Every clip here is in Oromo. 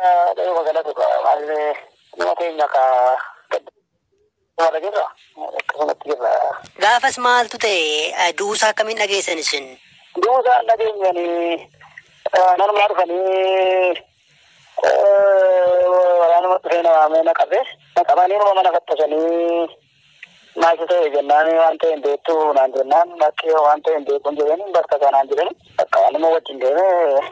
Waaqayyo galatu maal nama keenya ka gadda jirra akkasumatti jirra. Gaafas maaltu ta'e, du'uusaa akkamiin dhageessan isin? Du'uusaa dhageenyanii nanumaa dhufanii waraanuma dhufee na waamee na qabe. Na qabanii numa mana fattasanii maaltu ta'e jennaan, waan ta'e hin beektu naan jennaan, lakkee waan ta'e hin beeku hin jedhani, bakka kanaan jedhani akka nama wajjin deemee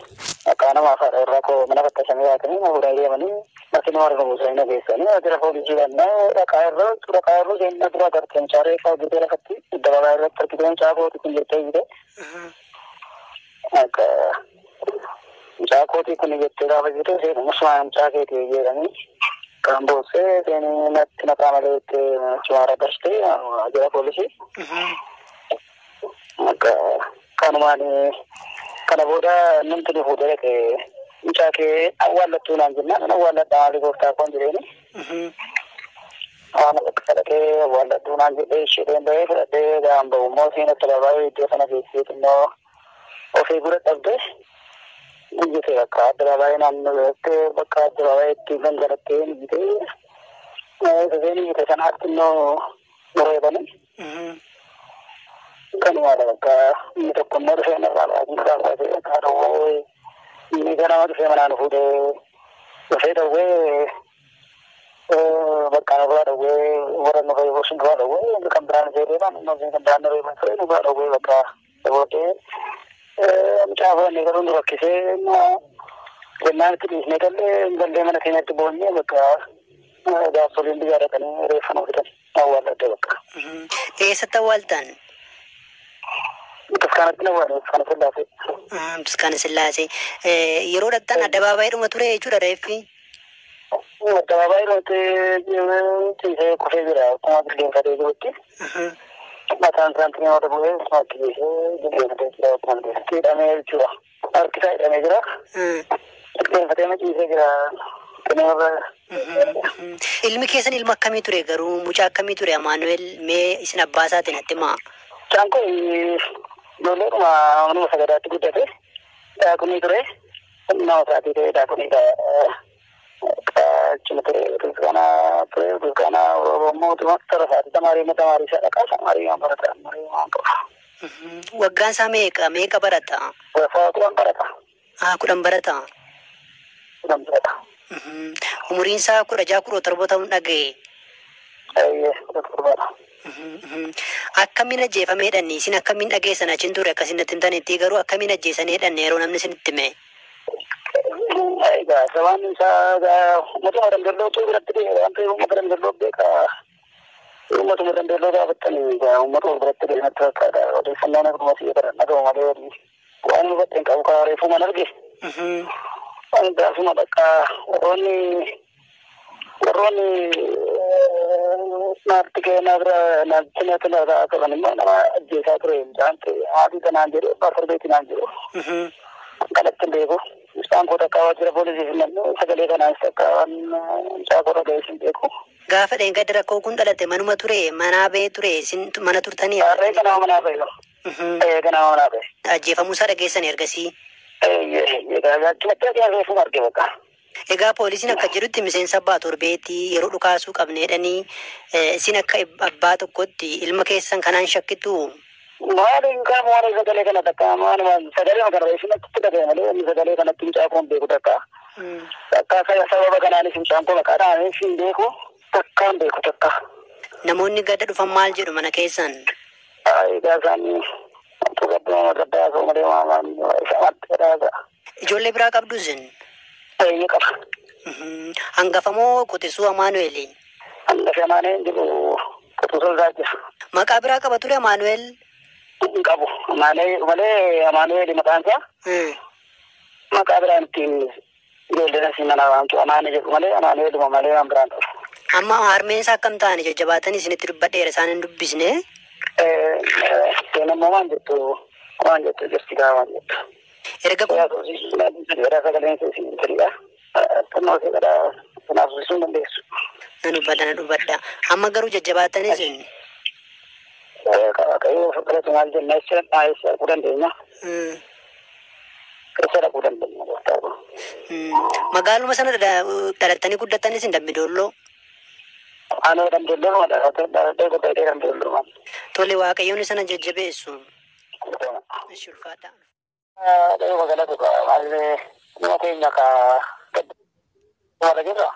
akka nama haadha irraa koo mana fattasanii yaatanii na fuudhanii deemanii makiinuma warra buusanii na geessanii waajjira poolisii dhannee dhaqaa irra dhaqaa irra seenna dura agartee mucaa reeffa hojjetee lafatti dababaa irratti argitee mucaa kooti kun jettee jite. Akka mucaa kootii kun jettee gaafa jirtu seenu musuma mucaa keetii jedhanii kan boossee seenii natti naqaa malee jettee achumaan ragastee waajjira poolisii. Akka kanumaan kana booda namti nu fuudhee dhaqee mucaa kee awwaallattuu naan jennaan, awwaalladhaa maali gooftaa koon jedheeni. Waan bakka dhaqee awwaallattuu naan jedhee isheen bahee fudhadhee ga'aan bahu immoo isheen akka baay'ee iddoo sana geessee xinnoo ofii gura dhabdee ijjite, bakka addabaabaayii naannoo jettee bakka addabaabaayii ittiin gangalattee ijjite, isheen ijjite sanaatti immoo mureebanii. Kanumaadha, bakka inni tokko immoo dhufee narraa baasii baasee bakka dhowwee inni ganama dhufee manaan fuudhee dhufee dhowwee bakka nu biraa dhowwee warra nu fayyadu sun biraa dhowwee, inni kan biraan dhufee deeman inni kan biraan dhufee ture nu biraa dhowwee, bakka booddee mucaa fuudhanii garuu nu rakkisee jennaan itti dhiisnee gallee mana keenyatti boonyee, bakka jaarsoliin biyyaa dhaqanii reeffa nu fidan, awwaalladhe bakka. Eessatti awwaaltan? Bataskaanatti awwaale, Bataskaana Sillaasee. Bataskaana Sillaasee. Yeroo dhaqxan addabaabaayii ture jechuudha reeffi? Addabaabaayii irratti ciisee kufee jira, akkuma jilbeenfatee jirutti. Mataan isaa namoota bu'ee akkasumatti ciisee jilbeenfatee jira, akkuma hidhamee jechuudha. Harki isaa hidhamee jira. Jilbeenfatee ciisee jira. Ilmi keessan ilma akkamii ture garuu, mucaa akkamii ture Amaanu'el, mee isin abbaa isaatiin natti himaa? Mucaan kun ijoolleedhuma manuma sagadaatti guddate, daakunii ture. Nama isaatii ta'e daakuniidha. Achuma ture, bataskaana ture, bataskaana Oromoo tara isaatii tamaarii tamaarii isaa dhaqaa tamaarii waan barata tamaarii waan qaba. Waggaan isaa meeqa meeqa barata? 10 barata. 10 barata. 10 barata. Umuriin isaa 16 17 ta'uun dhaga'e. Eeyyee, 17dha. Akkamiin ajjeefamee dhanni, isin akkamiin dhageessan? Achiin ture akkasin natti himtanitti, garuu akkamiin ajjeesanii dhanne yeroo namni isinitti hime? Egaa sababni isaa egaa uummatuma daldalootu biratti dhiye waan ta'eef uummata daldaloo beeka. Uummatuma daldaloo gaafattanii egaa uummatuma biratti dhiye natti fakkaata. Odeeffannoon akkuma si'ee kana dhaga'u malee waan hubatte hin qabu, karaa reefuu man arge. Waan gaafuma bakka warroonni naatti kennaa bira naatti natti lataa qaban immoo nama ajjeesaa ture mucaan haati kanaan jedhu, abbaa torbeetti naan jedhu. Kanatti hin beeku. Mucaan koo takka waajjira poolisii hin namni sagalee kanaanis takka waan mucaa koo dhaga'ee hin beeku. Gaafa dheengadda rakkoo kun dhalate manuma ture, manaa ba'ee ture, isin mana turtanii? Harree ganama manaa ba'e. Ganama manaa ba'e. Ajjeefamuu isaa dhageessan ergasii? Achumatti reefuma arge bakka. Egaa poolisiin akka jedhutti miseensa abbaa torbeetii yeroo dhukaasuu qabneedhanii, isin akka abbaa tokkotti ilma keessan kanaan shakkitu? Maaliin kan waan sagalee kana takka waan sagalee kana reefumatti dhaga'e malee inni sagalee kanatti mucaa koo hin beeku takka. Takka sababa kanaanis mucaan koo maqaa dhaanis hin beeku, takka hin beeku takka. Namoonni gadda dhufan maal jedhu mana keessan? Egaa isaanii wantoota gadduma gaddaa osoo malee waan isa gaddaa. Ijoollee biraa qabdu isin? Eeyyee, qaba. Hangafa moo quxisuu Amaanu'eeli? Hangafa Amaanu'eel jiru, quxisuu isaa jira. Maqaa biraa qaba ture Amaanu'eel? Hin qabu. Amaanu'eel malee, Amaanu'eel maqaan isaa. Maqaa biraan ittiin ijoolleen asii mana waamtu Amaane jedhu malee, Amaanu'eeluma malee waan biraan qabu. Amma harmeen isaa akkam ta'ani jajjabaatanii? Isinitti dubbadheera, isaan hin dubbisne. Isheen ammoo waan jettu jirti gaa waan jettu. Erga kun Sagaleen isiin sirriidha. Xinnoo ishee kadhaa kanaaf hin dandeessu. Nan dubbadha, nan dubbadha. Amma garuu jajjabaatanii isin? Waaqayyo galatu, maal jenna, eessa dhaquu dandeenya? Eessa dhaquu dandeenya, gooftaa koo? Magaaluma sana dhalattanii guddattanis hin Dambidolloo? Anoo Dambidolloo dhalatee guddatee Dambidolloo. Tole, Waaqayyoon sana jajjabeessu. Ishi ulfaadha. Dhayuma galatu maallee nama keenya ka gadduma jirra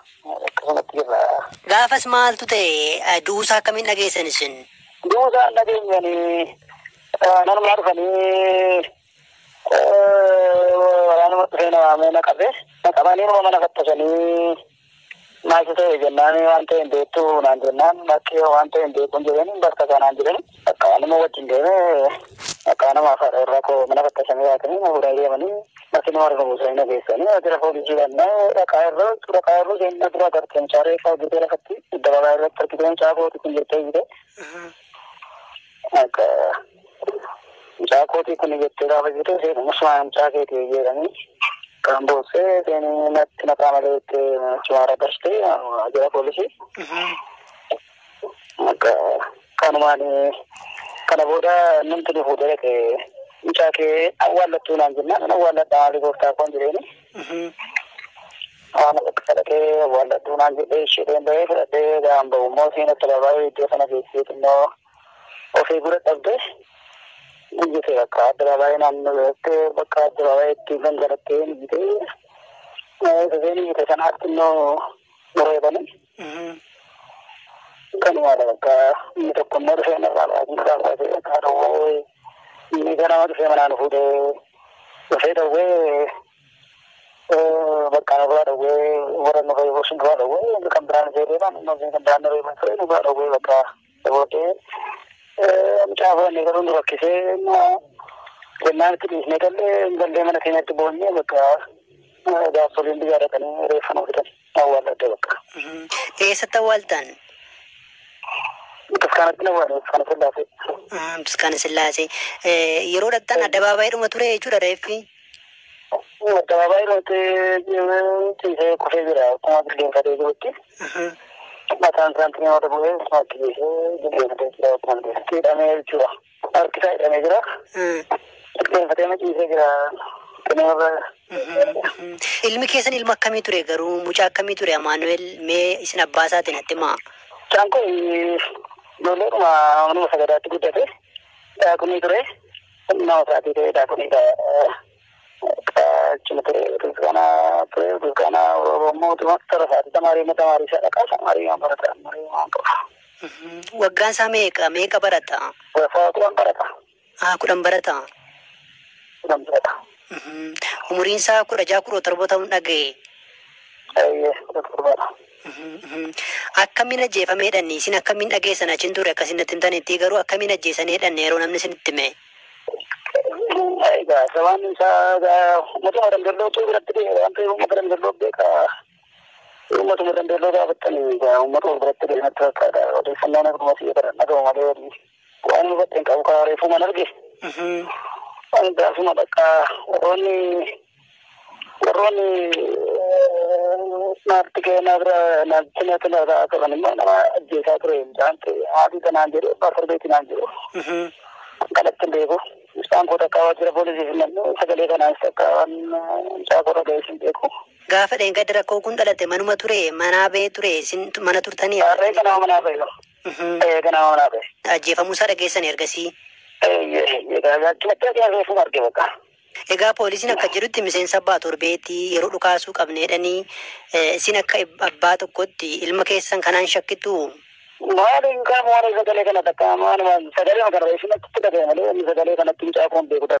akkasumatti jirra. Gaafas maaltu ta'e, duusaa akkamiin dhageessan isin? Duusaa dhageenyanii nanumaa dhufanii waraanuma dhufee na waamee na qabe. Na qabanii mana fattasanii maaltu ta'e jennaan waan ta'e hin beektu naan jennaan bakkee waan ta'e hin beeku jedhanii bakka kanaan jedhani bakka anuma wajjin deemee akka nama haadha irraa koo mana fattasanii yaatanii na fuudhanii deemanii bakki nama arga buusanii na geessanii waajjira poolisii dhannee dhaqaa irra dhaqaa irra seenna dura gartee mucaa reeffa hojjetee lafatti dababaa irratti argitee mucaa kooti kun jettee jite. Akka mucaa kootii kun jettee gaafa jite seenu musmaa mucaa keetii jedhanii kan boossee seenii natti maqaa malee jettee achumaara galchitee waajjira poolisii. Akka kanumaan kana booda namti nu fuudhee dhaqee mucaa kee awwaallattuu naan jennaan awwaalladhaa maali gooftaa koon jedheeni. Waan akka dhaqee awwaallattuu naan jedhee isheen bahee fudhadhee ga'aan bahu immoo siin akka babaayee iddoo sana geessee xinnoo ofii gura dhabdee ijjite bakka addabaabaayee naannoo biratti bakka addabaabaayee ittiin gangalattee ijjite isheen ijjite sanaatti immoo mureebanii. Kanumaadha bakka inni tokko immoo dhufee narraa baasee baasee bakka dhowwee inni ganama dhufee manaan fuudhee dhufee dhowwee bakka nurraa dhowwee warra nurra sun duraa dhowwee kan biraan ishee deeman inni kan biraan nurra ture nurraa dhowwee bakka booddee mucaa fudhannee garuu nu rakkisee jennaan itti dhiisnee gallee mana keenyatti boonyee bakka jaarsoliin biyyaa dhaqanii reeffa nu fidan awwaalladhe bakka. Eessatti awwaaltan? Bataskaanatti awwaale, Bataskaana Sillaasee. Bataskaana Sillaasee. Yeroo dhaqxan addabaabaayidhuma ture jechuudha reeffi? Addabaabaayidhumatti ciisee kufee jira akkuma jilbeenfatee jirutti. Mataan isaatti nama bu'ee akkuma ciisee jilbeenfatee jira akkuma hidhamee jechuudha. Harki isaa hidhamee jira. Jilbeenfatee ciisee jira. Ilmi keessan ilma akkamii ture garuu, mucaa akkamii ture Amaanu'el, mee isin abbaa isaatiin natti himaa? Mucaan kun ijoolleedhuma manuma sagadaatti guddate. Daakunii ture. Nama isaatii ta'e daakuniidha. Achuma ture bataskaana ture bataskaana Oromoo tara isaati tamaarii tamaarii isaa dhaqaa tamaarii waan barata tamaarii waan qaba. Waggaan isaa meeqa barata? Waggaa 10 barata. 10 barata. 10 barata. Umuriin isaa 16 17 ta'uun dhaga'e. 17dha. Akkamiin ajjeefamee dhanni isin akkamiin dhageessan achiin ture akkasin natti himtanitti garuu akkamiin ajjeesanii dhanne yeroo namni isinitti hime? Egaa sabaan isaa uummatuma Dambidollootu biratti dhiye waan ta'eef uummata Dambidolloo beeka. Uummatuma Dambidolloo gaafattanii egaa uummatuma biratti dhiye natti fakkaata. Odeeffannoon akkuma si'ee kana dhaga'u malee waan hubatte hin qabu karaa reefuu man arge. Waan gaafuma bakka warroonni naatti kennaa bira naatti natti laata qaban immoo nama ajjeesaa ture mucaan ta'e haati kanaan jedhu abbaa torbeetti naan jedhu. Kanatti hin beeku. Mucaan koo takka waajjira poolisiif hin namne sagalee kanaanis takka waan mucaa koo dhaga'ees hin beeku. Gaafa dheengadda rakkoo kun dhalate manuma ture, manaa ba'ee ture, isin mana turtanii? Harree ganama manaa ba'e. Ganama manaa ba'e. Ajjeefamuusaa dhageessan ergasii? Achumatti reefuma arge bakka. Egaa poolisiin akka jedhutti miseensa abbaa torbeetti yeroo dhukaasuu qabneedhanii, isin akka abbaa tokkotti ilma keessan kanaan shakkitu? Maali kan waan sagalee kana takka waan sagalee kana reefuma achitti dhaga'e malee sagalee kanatti mucaa koon beeku.